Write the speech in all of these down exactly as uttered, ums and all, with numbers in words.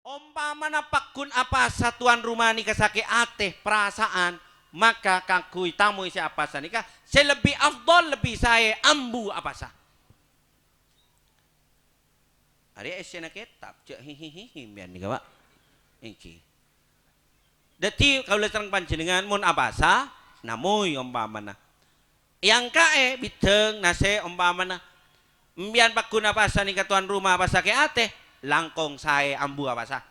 Ompamana paggun apasa towan roma nèka sakè' atè, parasaan, maka kaangghuy tamoy sè apasa nèka sè lebbi afdhal, lebbi saè ambu apasa. Arèya èssèna kètab, jhâ' hi-hi-hi-hi sampèyan nèka, Pak. Èngghi. Dhâddhi, kaulâ sareng panjhennengngan mon apasa, namoy ompamana. Èangka'è bidhâng, nasè', ompamana. Empèyan paggun apasa nèka towan roma apasa kè atè, langkong saè ambu apasa.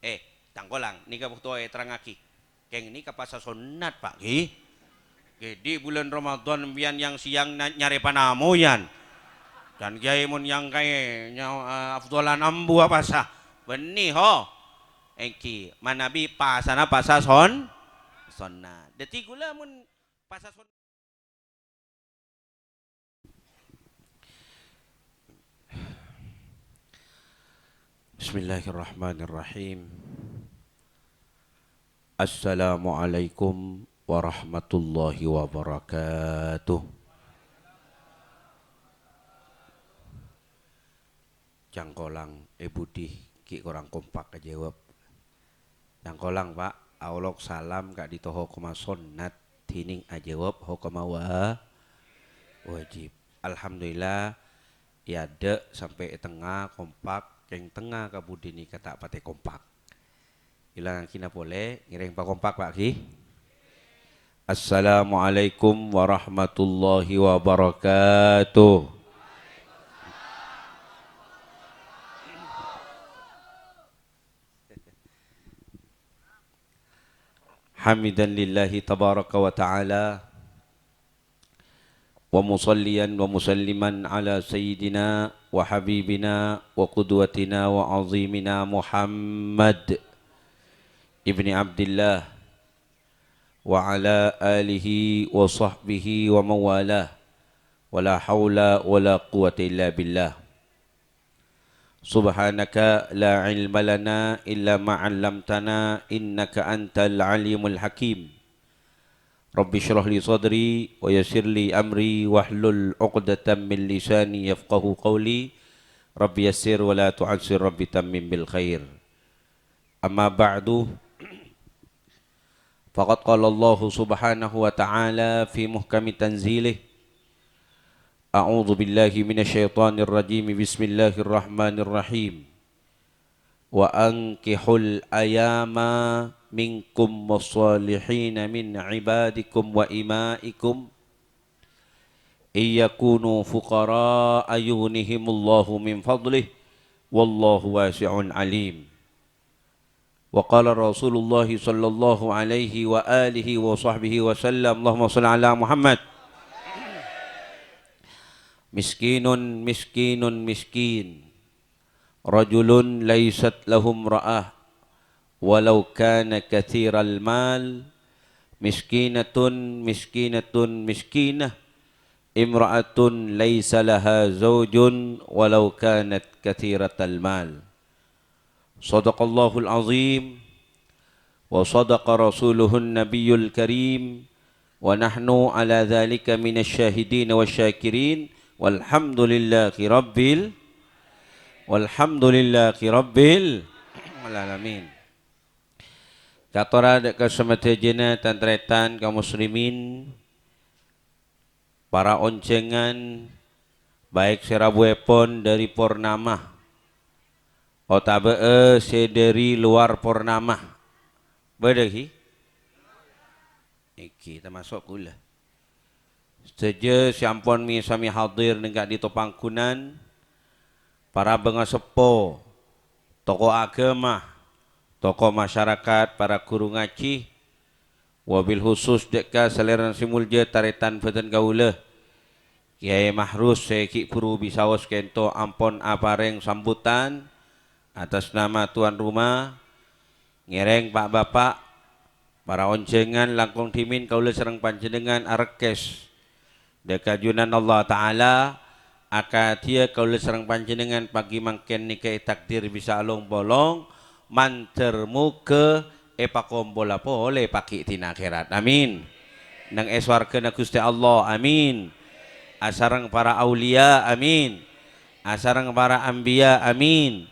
Eh, cangkolang, nèka bhâkto èterrangngaghi. Kèng nèka pasa sonnat, Pak, ghi. Ghi, di bulan Ramadan empèyan yang siang na-, nyarè panamoyan. Dan kiai mon yang kaè nya-, eh, afdholan ambu apasa. Bânnè, ho. Èngghi, manabi pasana pasa son-, sonnat. Dhâddhi, ghulâ mon pasa son-, Bismillahirrahmanirrahim. Assalamualaikum warahmatullahi wabarakatuh. Cangkolang è budi ghi' korang kompak ajâwâb. Cangkolang, Pak, aolok salam ka'dinto hokomma sonnat, dhinèng ajâwâb hokomma wa-, wajib. Alhamdulillah, è adâ' sampè' è tengnga kompak, kèng tengnga ka budi nèka ta' patè kompak. Èlangngaghina polè, ngèrèng pakompak, Pak, ghi. Assalamualaikum warahmatullahi wabarakatuh. Hamidan lillahi tabaraka wa ta'ala, wa musalliyan wa musalliman ala sayyidina wa habibina wa qudwatina wa azimina Muhammad ibni Abdillah wa ala alihi wa sahbihi wa mawalah, wa la haula wa la quwwata illa billah. Subhanaka la ilma lana illa ma 'allamtana, innaka antal alimul hakim. Rabbi shrah li sadri wa yassir li amri wahlul 'uqdatam min lisani yafqahu qawli. Rabbi yassir wa la tu'assir, Rabbi tammim bil khair. Amma ba'du. Faqad qala Allahu subhanahu wa ta'ala fi muhkami tanzilih. A'udzu billahi minasy syaithanir rajim. Bismillahirrahmanirrahim. Wa ankihul ayama minkum wassalihina min ibadikum wa imaikum, iyyakunu fuqara'a yughnihimullahu min fadlih, wallahu wasi'un alim. Wa qala Rasulullah sallallahu alaihi wa alihi wa sahbihi wa sallam, Allahumma shalli ala Muhammad. Miskinun, miskinun, miskin. Rajulun laisat lahu imra'ah, walau kana katsiral mal. Miskinatun, miskinatun, miskinah. Imra'atun laisa laha zaujun, walau kanat katsiratal mal. Shadaqallahul azim, wa shadaqa rasuluhun nabiyul karim, wa nahnu ala dzalika minasy syahidin wasyakirin, walhamdulillahi rabbil, walhamdulillahi rabbil alamin. Katora dâ' ka samadhâjâna tan-tarètan kaum muslimin, para onjhângan, baik sè rabuèpon dâri Purnama otabâ'â sè dâri lowar Purnama. Bâdâ, ghi? Èngghi, tamaso' kaulâ. Sadhâjâ sè ampon mi-sami hadir neng ka'dinto pangghungan, para bângaseppo, tokoh agama, tokoh masyarakat, para ghuru ngajhi, wabil khusus dâ' ka salèrana sè molja tarètan bhâdhân kaulâ, Kèyaè Mahrus sè ghi' bhuru bisaos kènto ampon aparèng sambutan atas nama tuan rumah, ngèrèng pa'-bapa', para onjhângan langkong dhimèn kaulâ sareng panjhennengngan arekkès dâ' ka Junanallah Ta'ala, akadhiyâ kaulâ sareng panjhennengngan paghi mangkèn nèka ètakdir bisa along-polong, mandhâr moghâ èpakompola polè paghi' dina akhèrat. Amin. Neng è sowarghâna Ghustè Allah. Amin. Asareng para auliya. Amin. Asareng para anbiya. Amin.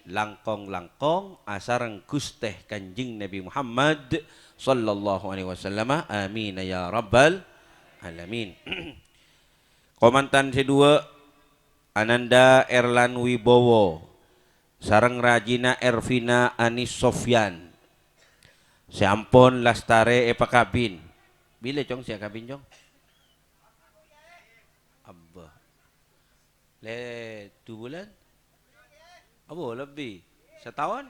langkong-langkong asareng Ghustè Kanjeng Nabi Muhammad sallallahu alaihi wasallam. Amin ya rabbal alamin. Kamantan sè duwâ', Ananda Erlan Wibowo sareng rajina Ervina Anis Sofyan sè ampon lastarè èpakabin. Bilâ, Cong, sè akabin, Cong? Abbâ. Lè, du bulân? Apa lebbi? Sataon?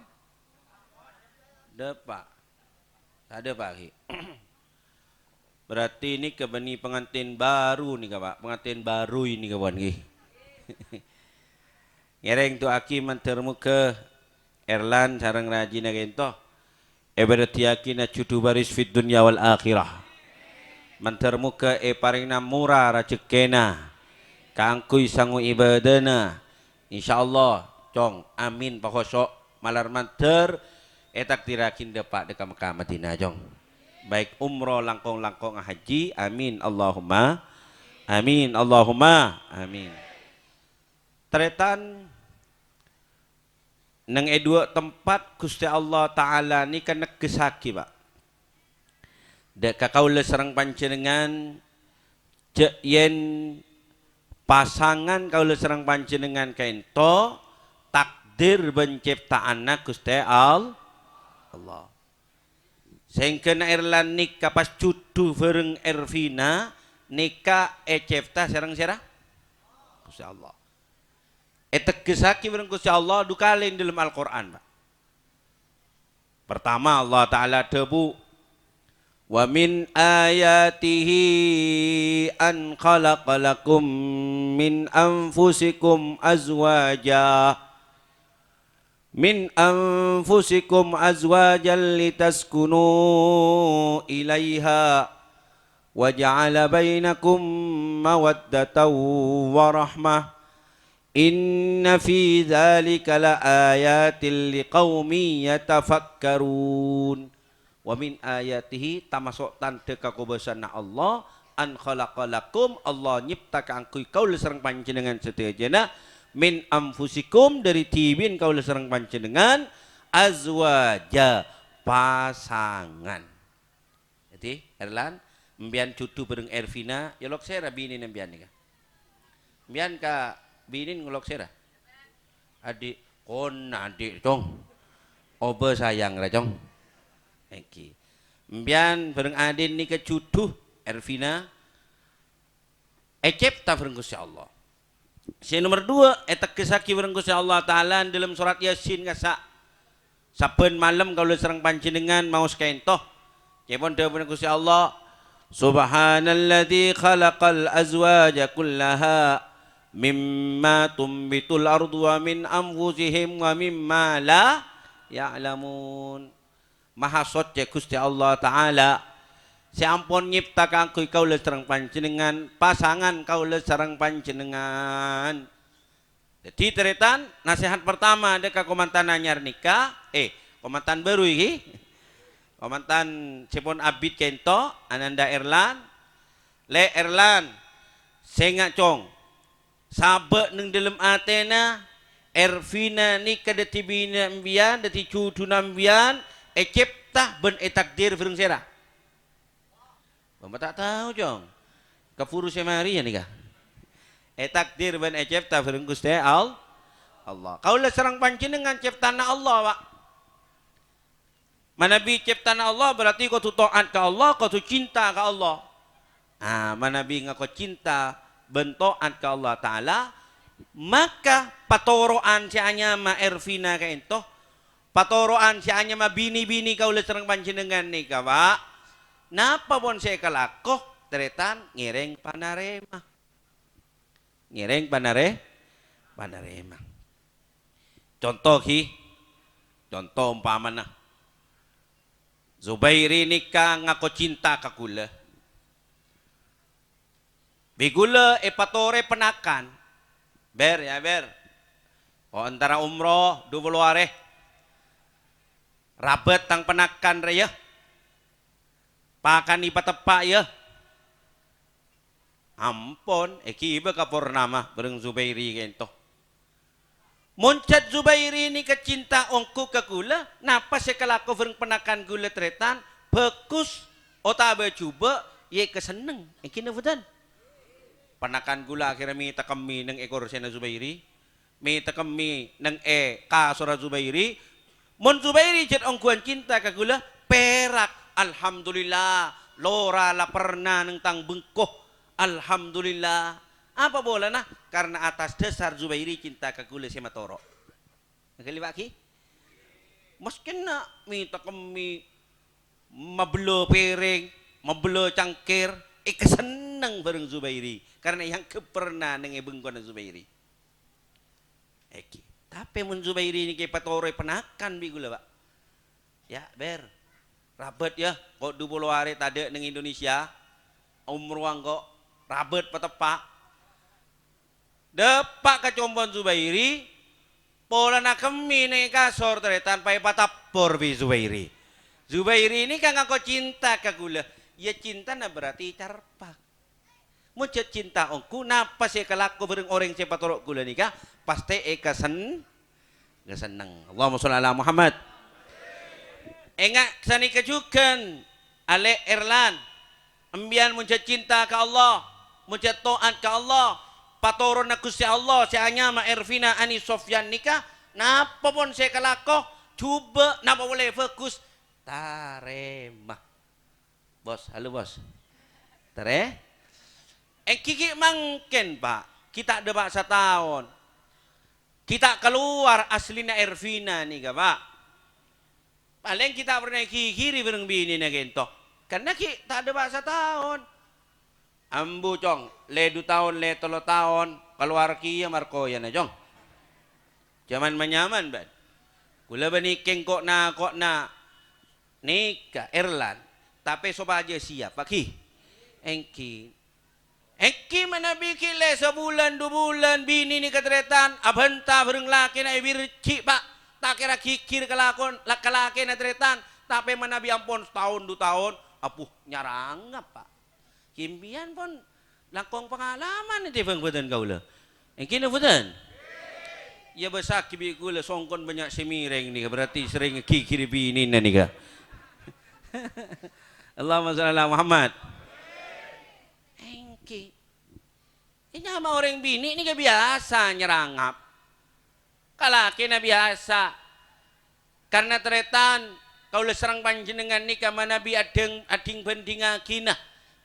Dâpa'. Tadâ' paghi. Berarti nèka bânnè pangantèn baru nèka, Pak. Pangantèn baru nèka, pon, ghi. Ngèrèng du'aaghi mandhâr moghâ Erlan sareng rajina ka'ènto èbâdâddhiyâghinah judhu baris fid dunya wal akhirah. Mandhâr moghâ èparèngana mora rajhekkèna kaangghuy sango ibâdâna. Insyaallah, Cong. Amin, pakhoso'. Malar mandhâr ètakdirraghi dâpa' dâ' ka Mekkah Madinah, Cong. Baik umroh langkong-langkong hajji. Amin, Allahumma amin, Allahumma amin. Tarètan, neng è duwâ' tempat Ghustè Allah Ta'ala nèka negghessaghi, Pak, dâ' ka kaulâ sareng panjhennengngan, jhâ' yèn pasangan kaulâ sareng panjhennengngan ka'ènto takdir bân cèpta'anna Ghustè Al-, Allah. Sèngghâna Erlan nèka pas judhu bhâreng Ervina nèka ècèpta sareng sèra? Ghustè Allah. Ètegghessaghi bhâreng Ghustè Allah du kalè è dâlem Al-Qur'an, Pak. Pertama, Allah Ta'ala adhâbu, "Wa min ayatihi an khalaqa lakum min anfusikum azwaja." "Min anfusikum azwajan litaskunu ilaiha, wa ja'ala bainakum mawaddatan wa rahmah. Inna fi dzalika la ayatin liqaumin yatafakkarun." "Wa min ayatihi," tamaso' tandhâ kakobâsa'anna Allah, "an khalaqa lakum," Allah nyèpta kaangghuy kaulâ sareng panjhennengngan sadhâjâna, "min anfusikum," dâri dhibi'en kaulâ sareng panjhennengngan, "azwaja," pasangan. Dhâddhi, Erlan, empèyan judhu bhâreng Ervina, èolok sèra binèna empèyan nèka? Empèyan ka binèn ngolok sèra? Adi', kon adi', Cong. Obâ sayang ra, Cong. Èngghi. Empèyan bhâreng adin nèka judhu, Ervina, ècèpta bhâreng Ghustè Allah. Sè nomer duwâ', ètegghessaghi bhâreng Ghustè Allah Ta'ala dâlem sorat Yasin kassa', "Sabbhân malem kaulâ sareng panjhennengngan maos ka'ènto." Ca'èpon dhâbuna Ghustè Allah, "Subhanalladzi khalaqal azwaja kullaha mimma tumbitul ardu wa min anfusihim wa mimma la ya'lamun." Maha soccè Ghustè Allah Ta'ala, sè ampon nyèpta kaangghuy kaulâ sareng panjhennengngan, pasangan kaulâ sareng panjhennengngan. Dhâddhi, tarètan, nasèhat pertama dâ' ka kamantan anyar nèka, eh, kamantan bhâru, ghi. Kamantan sè pon abit ka'ènto, Ananda Erlan. Lè' Erlan, sènga', Cong. Sabâ' neng dâlem atèna, Ervina nèka dhâddhi binè empèyan, dhâddhi judhuna empèyan, ècèpta bân ètakdir bhâreng sèra? Bâ'na ta' tao, Cong. Kabhuru sè marè, yâ, nèka. Ètakdir bân ècèpta bhâreng Ghustè Al-, Allah. Kaulâ sareng panjhennengngan cèptana Allah, Pak. Manabi cèptana Allah, berarti kodhu taat ka Allah, kodhu cinta ka Allah. Ah, manabi ngako cinta bân taat ka Allah Ta'ala, maka patoro'an sè anyama Ervina ka'ènto, patoro'an sè anyama binè-binè kaulâ sareng panjhennengngan nèka, Pak. Napa pon sè èkalako, tarètan ngèrèng panarèma. Ngèrèng panarè-, panarèma. Conto, ghi. Conto ompamana. Zubairi nèka ngako cinta ka ghulâ. Bi' ghulâ èpatorè panakan. Ber, yâ, Ber. Ko' entara umroh du polo arè. Rabât tang panakan rèya. Pakanè pateppa', yâ. Ampon, èghibâ ka Purnama bhâreng Zubairi ka'ènto. Mon Jat Zubairi nèka cinta ongghu ka ghulâ, napa sè èkalako bhâreng ponakan ghulâ tarètan, bhâghus otabâ jhubâ', ya èkasenneng. Èngghi napa bhunten? Ponakan ghulâ akhèrra mètakemmè neng è korsèna Zubairi, mètakemmè neng è kasorra Zubairi. Mon Zubairi jhât ongghuwân cinta ka ghulâ, pèrak, alhamdulillah, lora la perna neng tang bengko. Alhamdulillah. Apa polana? Karna atas dhâsar Zubairi cinta ka ghulâ sè matoro'. Nangghâli, Pak Ki? Maskèna mètakemmè, mabellâ pèrèng, mabellâ cangkèr, èkasenneng bhâreng Zubairi, karna èangghep perna neng è bengkona Zubairi. Èngghi. Tapè mon Zubairi nèka èpatoro'è ponakan bi' ghulâ, Pak. Ya, Ber. Rabât, ya, engko' du polo arè tadâ' neng Indonesia. Umroh engko' rabât pateppa'. Dâpa' ka compo'na Zubairi, polana kemmè neng è kasor tarètan pas èpatabbhur bi' Zubairi. Zubairi nèka ngako cinta ka ghulâ. Ya, cintana berarti carpa'. Mon jhât cinta ongghu, napa sè èkalako bhâreng orèng sè patoro' ghulâ nèka, pastè èkasen-, èkasenneng. Allahumma sholli ala Muhammad. Enga' sanèka jhughân, Alè' Erlan. Empèyan mon jhât cinta ka Allah, mon jhât to'at ka Allah, patoronna Ghustè Allah sè anyama Ervina Ani Sofyan nèka, napa pon sè èkalako, jhubâ' napa polè bhâghus, tarèma. Bos, halo, Bos. Tarè? Èngghi ghi' mangkèn, Pak. Ghi' ta' dâpa' sataon. Ghi' ta' kalowar asllina Ervina nèka, Pak. Palèng ghi' ta' pernah èghighiri bhâreng binèna kènto. Karna ghi' ta' dâpa' sataon. Ambu, Cong, lè du taon, lè tello taon, kalowar kèya markoyana, Cong. Jhâman-manyaman, bân. Ghulâ bânnè kèng ko'-, na-, ko'-, na-, Nèka, Erlan. Tapè sopajâ siap, Pak Ki. Èngghi. Èngghi manabi ghi' lè sabulân, du bulân, binè nèka tarètan, abhânta bhâreng lakèna èbirji', Pak. Ta' kèra ghighir ka lakon-, la-, ka lakèna tarètan. Tapè manabi ampon sataon, du taon, apuh, nyarangap, Pak. Ghi' empèyan pon langkong pangalaman ètèmbhâng bhâdhân kaulâ. Èngghi napa bhunten? Iyâ, bâsaghi bi' kaulâ songkon bânnya' sè mèrèng nèka, berarti serrèng èghighiri binèna nèka. Allahumma shalli ala Muhammad. Èngghi. È nyama orèng binè' nèka biyasa nyarangap. Ka lakèna biyasa. Karna tarètan, kaulâ sareng panjhennengngan nèka manabi adheng-, adhing-bhândhingngaghina,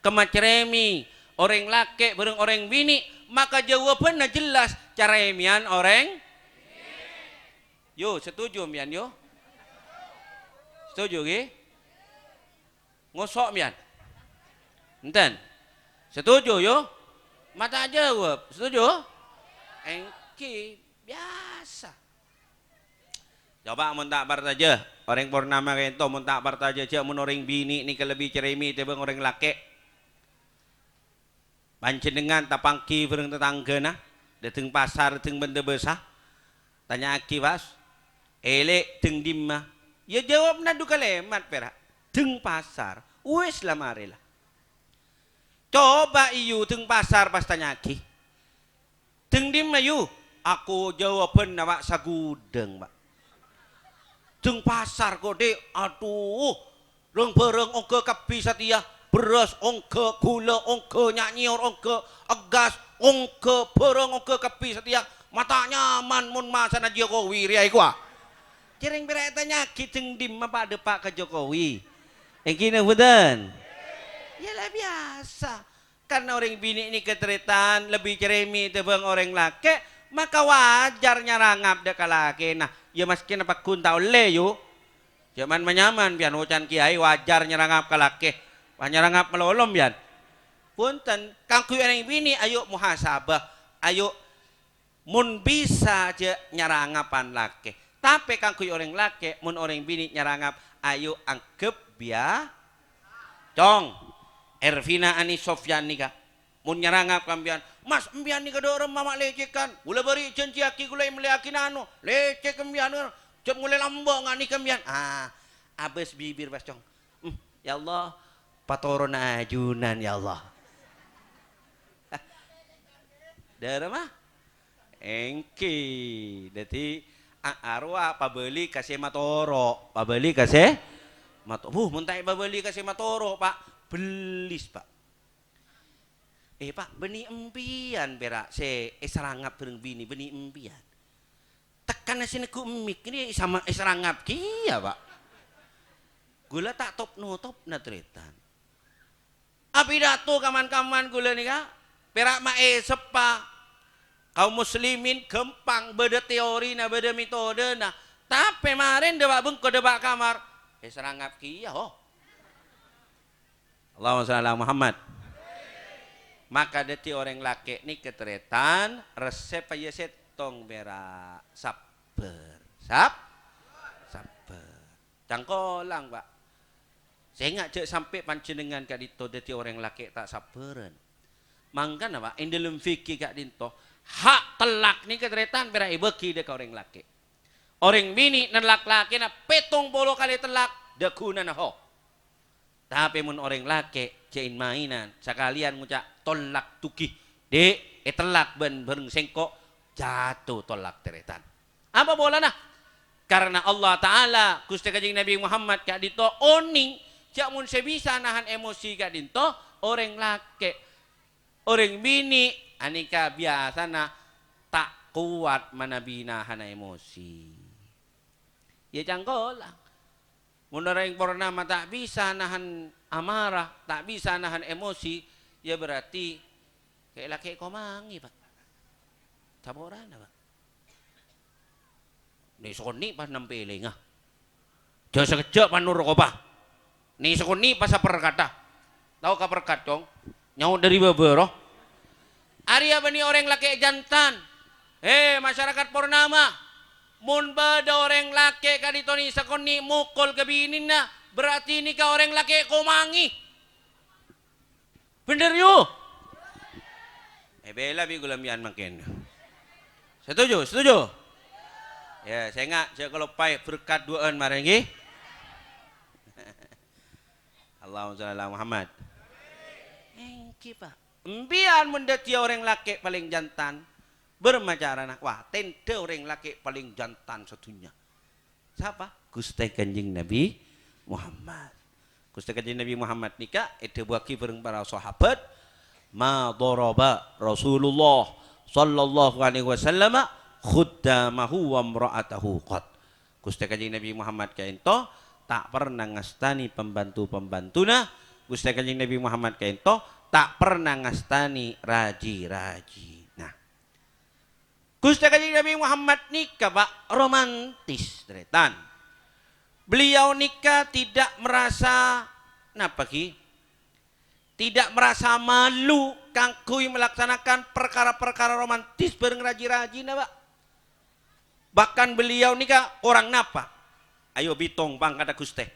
kemma carèmè orèng lakè' bhâreng orèng binè', maka jâwâbhânna jellas, carèmèyan orèng. Yo, setuju empèyan, yo? Setuju, ghi? Ngoso' empèyan? Enten? Setuju, yo? Ma' ta' jâwâb. Setuju? Èngghi, biyasa. Coba mon ta' parcajâ, orèng Purnama kènto mon ta' parcajâ, jhâ' mon orèng binè' nèka lebbi carèmè ètèmbhâng orèng lakè'. Panjhennengngan tapangghi bhâreng tatangghâna, dâteng pasar, dâteng bândhâ bâsa. Tanya'aghi, "Bas, èlè' dâteng dimma?" Iyâ, jâwâbbhâ du kalèmat pèra', "Dâteng pasar." Wis la marè la. Coba iyâ dâteng pasar pas tanya'aghi. "Dâteng dimma, yu?" Ako jâwâbbhâna, Pak, sagudhâng, Pak. "Dâteng pasar, kodhi'." Adhu, rang-bhârâng ongghâ kabbhi satèya, bherrâs ongghâ, ghulâ ongghâ, nya'-nyèyor ongghâ, ègghâs ongghâ, bhârâng ongghâ kabbhi satèya. Ma' ta' nyaman mon masana Jokowi rèya èkowa. Jhâreng pèra' ètanya'aghi dâteng dimma, Pak, dâpa' ka Jokowi. Èngghi napa bhunten? Iyâ la biyasa. Karna orèng binè' nèka tarètan lebbi carèmè ètèmbhâng orèng lakè', maka wajar nyarangap dâ' ka lakèna. Iyâ, maskèna pagghun ta' ollè, yu. Jhâ' man-manyaman, empèyan oca'na kèyaè wajar nyarangap ka lakè'. Wah, nyarangap malolo, empèyan. Bhunten, kaangghuy orèng binè', ayo muhasabah. Ayo Mon bisa jhâ' nyarangap an lakè. Tapè kaangghuy orèng lakè, mon orèng binè' nyarangap, ayo angghep biya-, Cong, Ervina Ani Sofyan nèka, mon nyarangap ka empèyan, "Mas, empèyan nèka dâ' remma ma' lècèkan? Ghulâ bâri' jhânjhiyaghi ghulâ èmellèyaghi nano, lècèk empèyan, jhâ' molè lambâ' nga' nèka empèyan." Ah, abâs bibir pas, Cong. Hmm, ya Allah, patoronna ajunan, ya Allah. Dâ' remma? Èngghi. Dhâddhi, a-, arowa pabâli ka sè matoro', pabâli ka sè mato-, wuh, mon ta' èpabâli ka sè matoro', Pa', bellis, Pa'. Eh, Pa', bânnè empèyan pèra' sè èsarangap bhâreng binè, bânnè empèyan. Tekkanna sè neggu' emmik kènè sama èsarangap kèya, Pa'. Ghulâ ta' top-notopna tarètan. Apidato kaman-kaman ghulâ nèka, pèra' maèseppa kaum muslimin ghâmpang, bâdâ teorina, bâdâ metodena. Tapè marèn dâpa' bengko, dâpa' kamar, èsarangap kèya, ho. Allahumma shalli ala Muhammad. Maka dhâddhi orèng lakè' nèka tarètan, reseppa ya sèttong pèra', sabbhâr. Sab-, sabbhâr. Cangkolang, Pa'. Sènga' jhâ' sampè' panjhennengngan ka'dinto dhâddhi orèng lakè' ta' sabbhârân. Mangkana, Pa', è dhâlem fikih ka'dinto, hak tellak nèka tarètan pèra' èbâghi dâ' ka orèng lakè'. Orèng binè' nellak lakèna pèttong polo kalè tellak, dâ' ghunana, ho. Tapè mon orèng lakè' jhâ' in-maènan, sakalèyan ngoca', "Tolak dugi, Dhi', ètellak bân bhâreng sèngko'," jhâto tolak tarètan. Apa polana? Karna Allah Ta'ala, Ghustè Kanjeng Nabi Muhammad ka'dinto onèng jhâ' mon sè bisa nahan emosi ka'dinto orèng lakè'. Orèng binè' anèka biyasana ta' kowat manabi nahana emosi. Ya cangkolang. Mon orèng Purnama ta' bisa nahan amarah, ta' bisa nahan emosi, ya berarti kè-, lakè' komangè, Pa'. Saporana, Pa'. Nè' sakonè' pas nampèlènga. Jhâ' sakejjhâ' pas noro' kopa. Nè' sakonè' pas saperkata. Tao ka perkat, Cong? Nyaot dâri bâbâ, roh. Arèya bânnè orèng lakè' jantan. He, masyarakat Purnama. Mon bâdâ orèng lakè' ka'dinto nè' sakonè' mokol ka binèna, berarti nèka orèng lakè' komangè. Bhender, yu? Èbhilâ bi' ghulâ mèyan mangkèn. Setuju? Setuju? Ya, sènga' jhâ' kaloppaè berkat du'âân marè, èngghi? Allahumma shalli ala Muhammad. Èngghi, Pa'. Empèyan mon dhâddhiyâ orèng lakè' palèng jantan, bârâmma carana? Wah, tèndhâ orèng lakè' palèng jantan sadhunnya. Sapa? Ghustè Kanjeng Nabi Muhammad. Ghustè Kanjeng Nabi Muhammad nèka èdhâbuwâghi bhâreng para sahabat, "Ma daraba Rasulullah sallallahu alaihi wasallama khuddamahu wa imra'atahu qat." Ghustè Kanjeng Nabi Muhammad ka'dinto ta' perna ngastanè pembantu-pembantuna, Ghustè Kanjeng Nabi Muhammad ka'dinto ta' perna ngastanè raji-rajina. Ghustè Kanjeng Nabi Muhammad nèka, Pa', romantis, tarètan. Beliau nèka tidak merasa, napa, ghi? Tidak merasa malu kaangghuy melaksanakan parkara-parkara romantis bhâreng raji-rajina, Pa'. Bahkan beliau nèka korang napa? Ayo bitong pangkaddhâ Ghustè.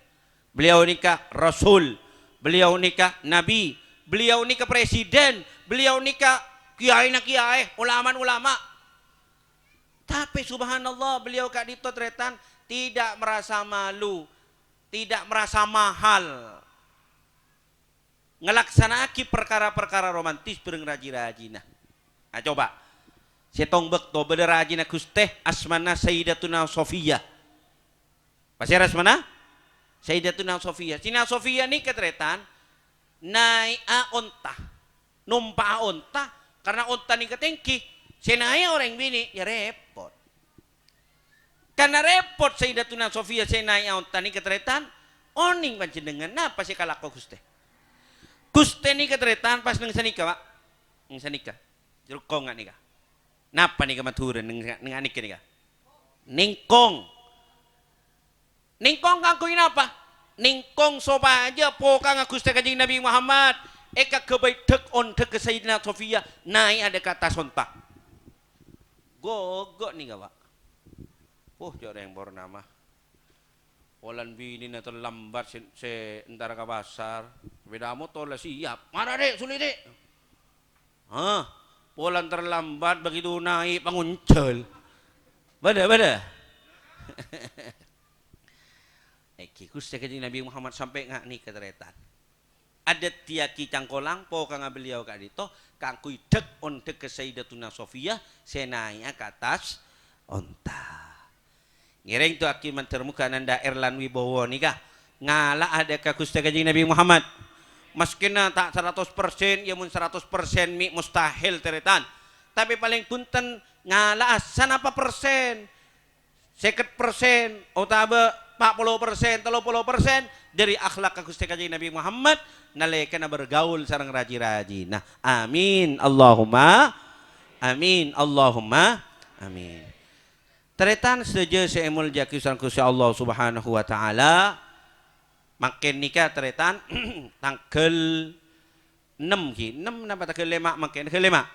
Beliau nèka rasul, beliau nèka nabi, beliau nèka presiden, beliau nèka kiyaèna kiyaè, ulamana ulama. Tapè subhanallah, beliau ka'dinto tarètan tidak merasa malu, tidak merasa mahal ngalaksana'aghi parkara-parkara romantis bhâreng raji-rajina. A, coba. Sèttong bâkto bâdâ rajina Ghustè asmana Sayyidatuna Sofia. Pasèra asmana? Sayyidatuna Sofia. Sayyidatuna Sofia nèka tarètan naè'a onta. Nompa'a onta. Karna onta nèka tèngghi. Sè naè' orèng binè', ya rèpot. Karna rèpot Sayyidatuna Sofia sè naè'a onta nèka tarètan, onèng panjhennengngan napa sè èkalako Ghustè? Ghustè nèka tarètan pas neng sanèka, Pa'. Neng sanèka. Jhârokong nga' nèka. Napa nèka Madhurâ neng, neng nèka nèka? Nèngkong. Nèngkong kaangghuy napa? Nèngkong sopajâ pokangnga Ghustè Kanjeng Nabi Muhammad èkaghâbây dhâk-ondhâghâ Sayyidina Sofia naè'a dâ' ka attas onta. Gogok nèka, Pa'. Wah, jhâ' rèng Purnama. Polana binèna terlambat sè, sè entara ka pasar. Sepeda motor la siap. "Mara, Dhi', suli, Dhi'." Hah? Polana terlambat begitu naè' pangonjhâl. Bâdâ, bâdâ. Èngghi Ghustè Kanjeng Nabi Muhammad sampè' nga' nèka tarètan. A, Adhâddhiyâghi cangkolang pokangnga beliau ka'dinto kaangghuy dhâk-ondhâghâ Sayyidatuna Sofiyah sè naè'a ka attas onta. Ngèrèng du'aaghi mandhâr moghâ anandhâ'âr lan wibawa nèka ngala'a dhâ' ka Ghustè Kanjeng Nabi Muhammad. Maskèna ta' saratos persen, ya mon saratos persen mè' mustahil, tarètan. Tapè palèng bhunten ngala'a sanapa persen, sèket persen otabâ pa' polo persen, tello polo persen dhâri akhlakka Ghustè Kanjeng Nabi Muhammad nalèkana bergaul sareng rajhi-rajhina. Amin, Allahumma amin, Allahumma amin. Tarètan sadhâjâ sè èmoljâ'aghi sareng Ghustè Allah Subhanahu wa Ta'ala, mangkèn nèka, tarètan, tangghâl ennem, ghi, ennem napa tangghâl lèma' mangkèn? Tangghâl lèma'.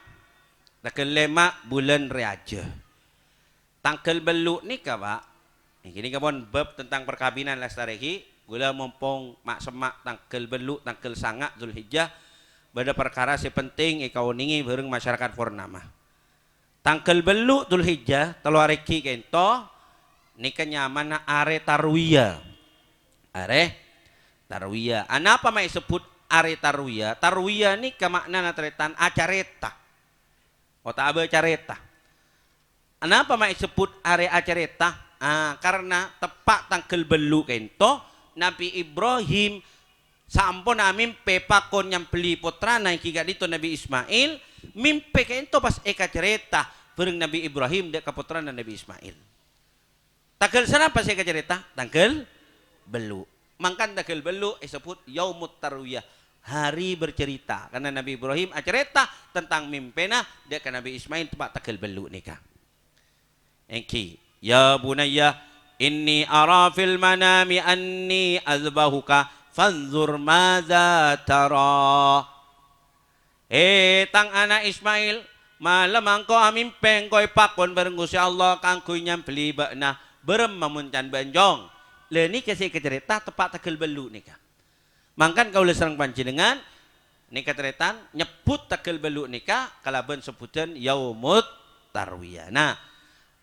Tangghâl lèma' bulân Rèajâ. Tangghâl bâllu' nèka, Pa', èngghi nèka pon bab tentang perkabinan, lastarè, ghi. Ghulâ mompong ma'-, semma' tangghâl bâllu', tangghâl sanga' Dzulhijjah, bâdâ parkara sè penting èkaonèngè bhâreng masyarakat Purnama. Tangghâl bâllu' Dzulhijjah, tello arè ghi' ka'dinto, nèka nyamana Arè Tarwiyah. Arè Tarwiyah. Anapa ma' èsebbhut Arè Tarwiyah? Tarwiyah nèka ma'nana, tarètan, acarèta otabâ carèta. Anapa ma' èsebbhut Arè Acarèta? Ah, karna teppa' tangghâl bâllu' ka'dinto, Nabbhi Ibrahim saamponna mimpè pakon nyambelli pottrana èngghi ka'dinto Nabbhi Ismail, mimpè ka'dinto pas èkacarèta bhâreng Nabbhi Ibrahim dhâ' ka pottrana Nabbhi Ismail. Tangghâl sanapa sè èkacarèta? Tangghâl bâllu'. Mangkana tangghâl bâllu' èsebbhut Yaumut Tarwiyah, hari bercerita, karna Nabbhi Ibrahim acarèta tentang mimpèna dhâ' ka Nabbhi Ismail teppa' tangghâl bâllu' nèka. Èngghi, "Ya bunayya, inni ara fil manami anni adzbahuka, fanzur madza tara." "He, tang ana' Ismail, malemma engko' amimpè engko' èpakon bhâreng Ghustè Allah kaangghuy nyambelli bâ'na, bârâmma mon can bâ'na jhung?" Lha nèka sè èkacarèta teppa' tangghâl bâllu' nèka. Mangkana kaulâ sareng panjhennengngan nèka tarètan nyebbhut tangghâl bâllu' nèka kalabân sebbhudhân Yaumut Tarwiyah. Nah,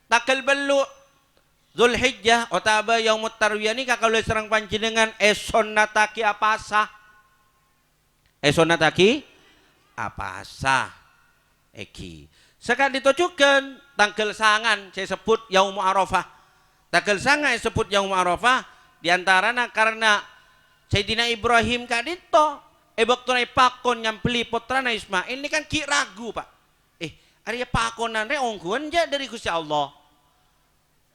tangghâl bâllu' Dzulhijjah otabâ Yaumut Tarwiyah nèka kaulâ sareng panjhennengngan èsonnataghi apasa. Èsonnataghi apasa. Èngghi. Saka'dinto jhughân tangghâl sanga' sè èsebbhut Yaumu Arafah. Tangghâl sanga' èsebbhut Yaumu Arafah, di antarana karna Sayyidina Ibrahim ka'dinto, è bâktona èpakon nyambelli pottrana Ismail, nèka kan ghi' ragu, Pa'. "Eh, arèya pakonan rè ongghuwân jhâ' dhâri Ghustè Allah?"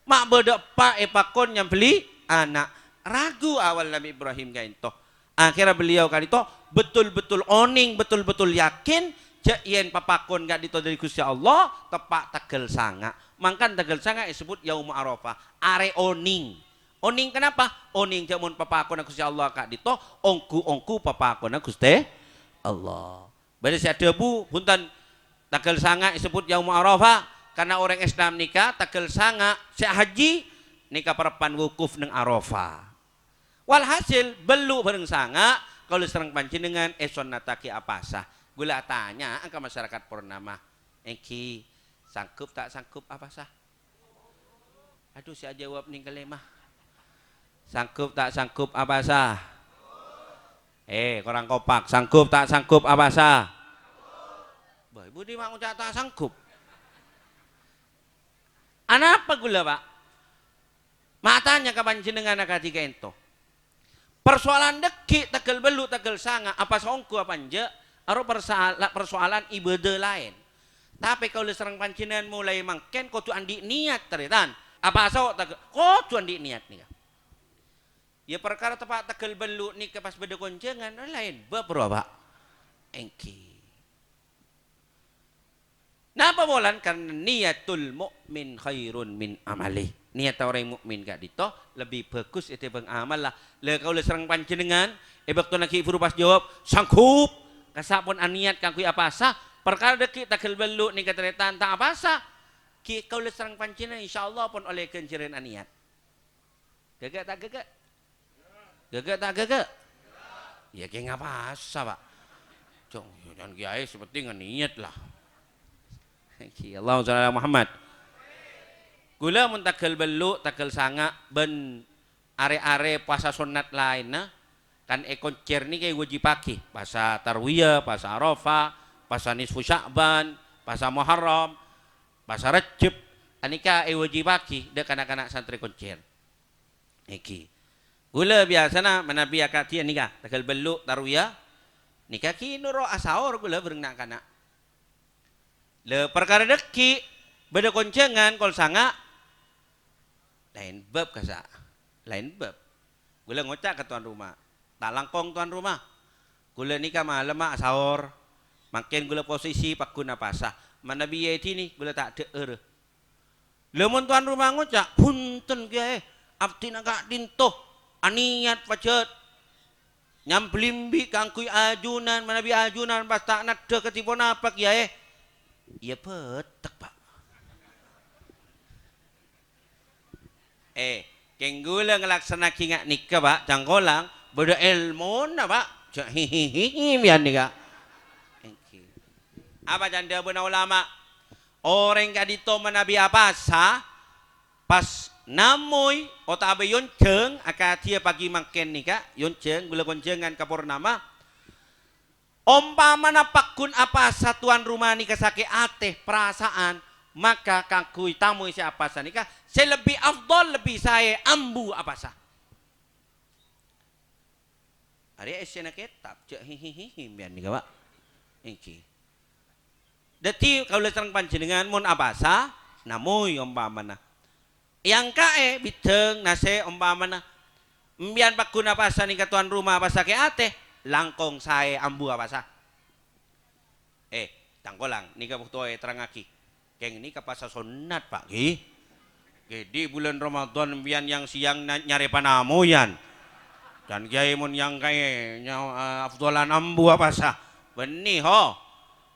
Ma' bâdâ eppa' èpakon nyambelli ana'. Ragu awal Nabbhi Ibrahim ka'dinto. Akhèrra beliau ka'dinto betul-betul onèng, betul-betul yakin jhâ' yèn papakon ka'dinto dhâri Ghustè Allah, teppa' tangghâl sanga'. Mangkana tangghâl sanga' èsebbhut Yaumul Arafah, arè onèng. Onèng kenapa? Onèng jhâ' mon papakonna Ghustè Allah ka'dinto, ongghu-ongghu papakonna Ghustè Allah. Bâdâ sè adhâbu, "Bhunten, tangghâl sanga' èsebbhut Yaumul Arafah, karna orèng Islam nèka tangghâl sanga' sè haji nèka parebbhân wukuf neng Arafah." Walhasil, bâllu' bhâreng sanga', kaulâ sareng panjhennengngan èsonnataghi apasa. Ghulâ atanya'a ka masyarakat Purnama, èngghi sanggup ta' sanggup apasa? Adhu, sè ajâwâb nèng kalèma. Sanggup ta' sanggup apasa? Eh, korang kompak. Sanggup ta' sanggup apasa? Bâh, budi ma' ngoca' ta' sanggup. Anapa ghulâ, Pa'? Ma' atanya ka panjhennengngan akadhi ka'dinto. Parsoalan dhâggi' tangghâl bâllu', tangghâl sanga', apasa ongghu apa enjâ', aro parsoala-, parsoalan ibâdâ laèn. Tapè kaulâ sareng panjhennengngan molaè mangkèn kodhu andi' niyat, tarètan. Apasa tangghâ-, kodhu andi' niyat nèka. Yâ, parkara teppa' tangghâl bâllu' nèka pas bâdâ konjhângan, laèn bâb, ro, Pa'? Èngghi. Napa polana? Karna niyatul mu'min khairun min amali. Niyatta orèng mukmin ka'dinto lebbi bhâghus ètèmbhâng amalla. La, kaulâ sareng panjhennengngan, è bâktona ghi' bhuru pas jâwâb, "Sanggup!" Kassa' pon aniyat kaangghuy apasa, parkara dhâggi' tangghâl bâllu' nèka tarètan ta' apasa, ghi' kaulâ sareng panjhennengngan insyaallah pon ollè ghânjhârân aniyat. Ghâgâ' ta' ghâgâ'? Ghâgâ' ta' ghâgâ'? Yâ, kèng apasa, Pa'? Cong, yâ, can kiyaè sè penting niyat, la. Èngghi, Allahumma shalli ala Muhammad. Ghulâ mon tangghâl bâllu', tangghâl sanga', bân arè-arè pasa sonnat laènna, kan èkoncèr nèka èwâjibhâghi, pasa Tarwiyah, pasa Arafah, pasa Nisfu Sya'ban, pasa Muharram, pasa Rejjeb, anèka èwâjibhâghi dhâ' na'-kana' santrè koncèr. Èngghi. Ghulâ biyasana manabi akadhi nèka, tangghâl bâllu' Tarwiyah, nèka ghi' noro' asaor ghulâ bhâreng na'-kana'. Lha, parkara dhâggi' bâdâ konjhângan kol sanga', laèn bab kassa', laèn bab. Ghulâ ngoca' ka tuan rumah, "Ta' langkong, tuan rumah. Ghulâ nèka malemma asaor, mangkèn ghulâ posisi pagghun apasa. Manabi è dinna ghulâ ta' dhâ'ârâ." Lha, mon tuan rumah ngoca', "Bhunten, Kèyaè, abdhina ka'dinto anèyat pajhât nyambellimbi kaangghuy ajunan, manabi ajunan pas ta' neddhâ kadhi ponapa, Kèyaè?" Iyâ bâtek, Pa'. Eh, kèng ghulâ ngalaksanaaghi nga' nèka, Pa', cangkolang, bâdâ èlmona, Pa'. Jhâ' hihihihi, mèyan nèka. Èngghi. Apa can dhâbuna ulama? Orèng ka'dinto manabi apasa, pas namoy otabâ èyonjhâng, akadhiyâ pagi mangkèn nèka, èyonjhâng ghulâ konjhângan ka Purnama. Ompamana pagghun apasa tuan rumah nèka sakè' atè, parasaan, maka kaangghuy tamoy sè apasa nèka sè lebbi afdhal, lebbi saè ambu apasa. Arèya èssèna kètab, jhâ' hihihihi, mèyan nèka, Pa'. Èngghi. Dhâddhi, kaulâ sareng panjhennengngan mon apasa, namoy ompamana. Èangka'è bidhâng, nasè', ompamana. Empèyan pagghun apasa nèka tuan rumah pas sakè' atè, langkong saè ambu apasa. Eh, cangkolang, nèka bâkto èterrangngaghi. Kèng nèka pasa sonnat, Pa', ghi. Ghi, di bulân Ramadan empèyan yang-sèyang na-, nyarè panamoyan. Can Kèyaè mon èangka'è nya-, eh, afdhalan ambu apasa. Bânnè, ho.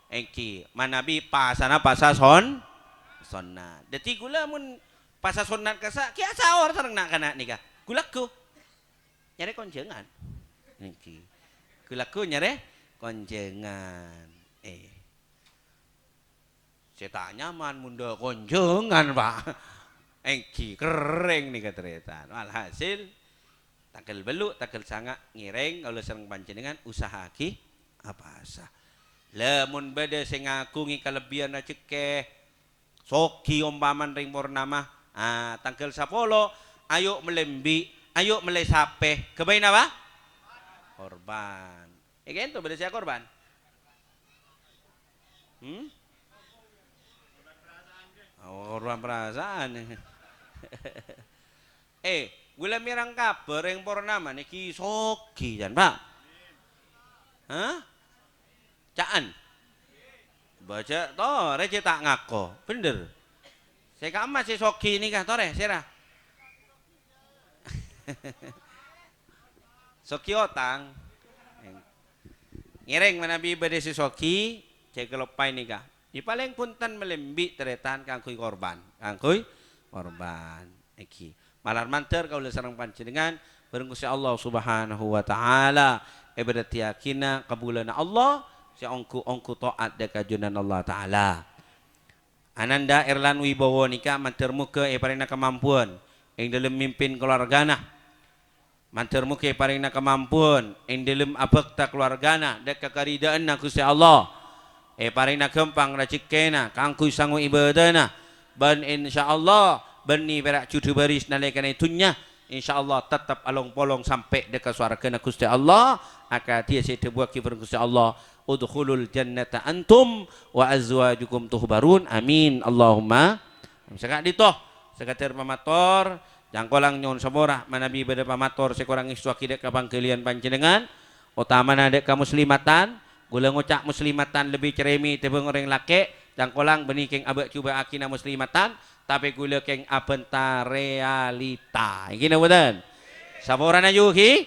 Èngghi, manabi pasana pasa son-, sonnat. Dhâddhi ghulâ mon pasa sonnat kassa', kèya saor sareng na'-kana' nèka. Ghu-lagghu. Nyarè konjhângan. Èngghi. Ghu-lagghu nyarè konjhângan. Eh. Sè ta' nyaman mon dhâ' konjhângan, Pa'. Èngghi, kerrèng nèka tarètan. Walhasil, tangghâl bâllu', tangghâl sanga' ngèrèng kaulâ sareng panjhennengngan usaha'aghi apasa. Lha, mon bâdâ sè ngaghungè kalebbiyân rajhekkè, soghi ompamana rèng Purnama, ah, tangghâl sapolo, ayo mellè embi', ayo mellè sapè. Ghâbây napa? Korban. È ka'ento bâdâ sè akorban? Hmm? Oh, korban perasaan. Eh, ghulâ mèreng kabhâr rèng Purnama nèka soghi, can, Pa'? Hah? Ca'an? Bâjâ torè jhâ' ta' ngako. Bhendher. Sè ka'emma sè soghi nèka torè, sèra? Soghi otang. Ngèrèng manabi bâdâ sè soghi, jhâ' kaloppaè nèka. Yâ palèng bhunten mellè embi' tarètan kaangghuy korban, kaangghuy korban. Èngghi. Malar mandhâr kaulâ sareng panjhennengngan bhâreng Ghustè Allah Subhanahu wa Ta'ala èbâdâddhiyâghina kabulâna Allah sè ongghu-ongghu to'at dhâ' ka Junanallah Ta'ala. Ananda Erlan Wibowo nèka mandhâr moghâ èparèngana kamampowan è dhâlem mimpin kalowargana. Mandhâr moghâ èparèngana kamampowan è dhâlem abhâkta kalowargana dhâ' ka karidhâanna Ghustè Allah. Èparèngana ghâmpang rajhekkèna kaangghuy sango ibâdâna. Bân insyaallah, bânnè pèra' judhu bâris nalèkana è dhunnya, insyaallah tettep along-polong sampè' dhâ' ka sowarghâna Ghustè Allah, akadhi sè èdhâbuwâghi bhâreng Ghustè Allah, "Udkhulul jannata antum wa azwajukum tuhbarun." Amin. Allahumma. Sè ka'dinto, sakadhâr pamator, cangkolang nyo'on sapora manabi bâdâ pamator sè korang èstowaghi dhâ' ka pangghâliyân panjhennengngan, otamana dhâ' ka muslimatan, ghulâ ngoca' muslimatan lebbi carèmè tèmbhâng orèng lakè', cangkolang bânnè kèng abâ'-jubâ'aghina muslimatan, tapè ghulâ kèng abhânta realita. Èngghi napa bhunten? Saporana, yu, ghi?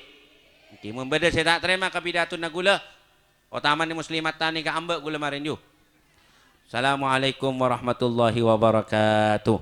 Èngghi, mon bâdâ sè ta' tarèma ka pidatona ghulâ, otamana muslimatan nèka amba' ghulâ marèn, yu. Assalamualaikum warahmatullahi wabarakatuh.